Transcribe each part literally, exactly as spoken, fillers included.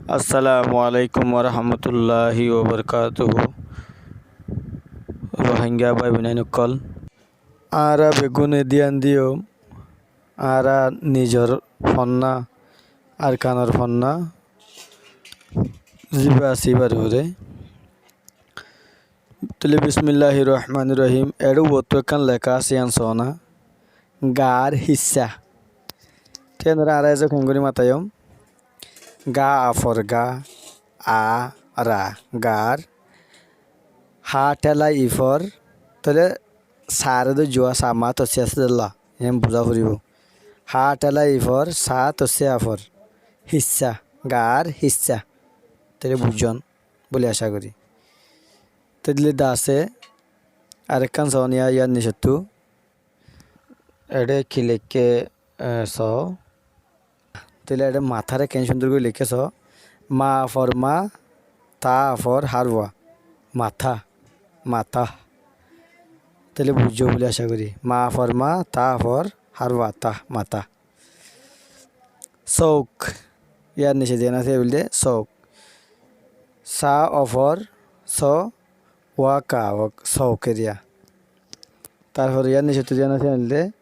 Assalamu alaikum warahmatulláhi wabarakátuhu. Rohingya bái boinain ókkol, añára beggúne dián diyum, añára nizor fonná ar kanor fonná zibá asé íbar uore. Tóile bismilláhir rohmánir rohím. Eçé uottú ekkán leká asé, yían soóna. Gaar hissá. Te enóre añára ezó keéngorí mataiyum. Ga afor ga, a ra, gaar. Há théla ifor, tóile saáre dóijjuwa, sa ma tossí asé dé la, yían buzá foribóu. Há théla ifor, sa tossí afor. Hissá, gaar hissá. Tóile buijjón bóli acá gorí. Tóile de asé arekkán soóniya yían nicottú. Eçé ki leikké, e, soó. Tóile eçé matháre keén cúndor gorí leikké soó. Ma afor ma, tá afor hárfua. Mathá, mathá. Tóile buijjó bóli acá gorí. Ma afor ma, tá afor hárfua, tá, mathá. Souk. Yíar nice ziyán asé bóli de souk. Sa ofor so, wa ka, wa, souk eriya. Tarfor yíar nice ttu ziyán asé bóli de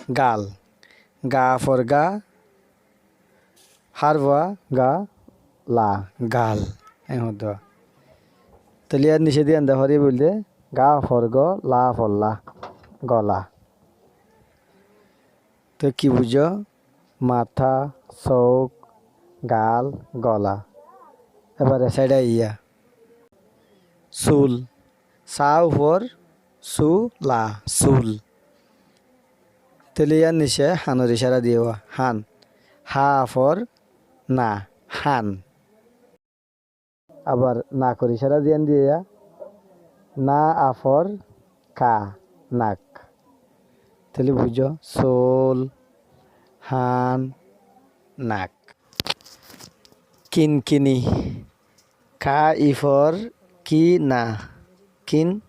gal. Ga ofor ga, hárfua ga, la, gal. Eén hoó de. Tóile yíar nice ziyán de foriye bóli de ga ofor go, la ofor la, gola. Te ki buijjó? Mathá, souk, gal, gola. Ebar e saide aiyá. Sul. Sa ufor, su, la, sul. Tóile yíar nice hanor icára diyé wa, han. Ha afor na, han. Abar nakor icára ziyán diyé yá, na afor ka, nak. Tóile buijjó, sul, han, nak. Kinkini. Ka ifor ki na, kin,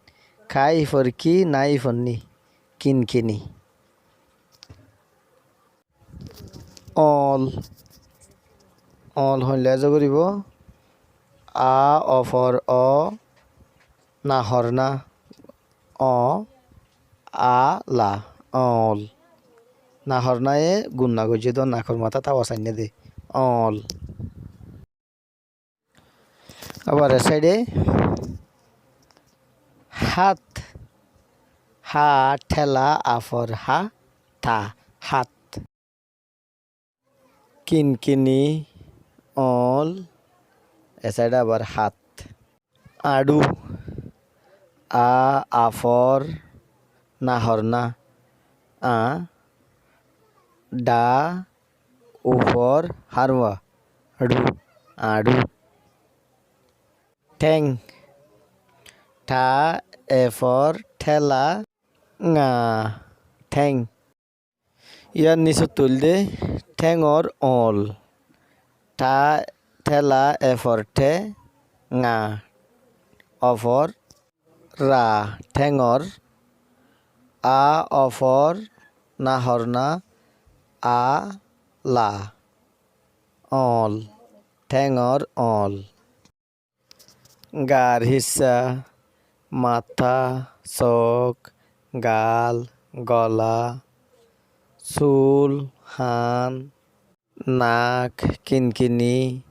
ka ifor ki, na ifor ni. Kinkini. Ool. Ool hoilé ezo goríbo. A ofor o, nahor na. O, a, la. Ool. Nahor naye gunna goijjé dé, nakor matát awa sainné dé. Ool. Abar e saide hát. Ha théla afor ha, ta, hát. Kinkini, ool, e saide abar hát. Añçú. A afor nahor na, a, dha ufor hárfua, ru, añçú. Théng. Tha efor théla, nga, théng. Yíar nice ttu óilde théngor ool. Tha théla efor the, nga ofor ra, théngor. A ofor nahor na, a, la, ool, théngor ool. Gaar hissá, mathá, souk, gal, gola, sul, han, nak, kinkini,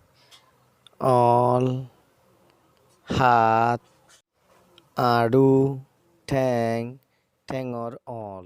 ool, hát, añçú, théng, théngor ool.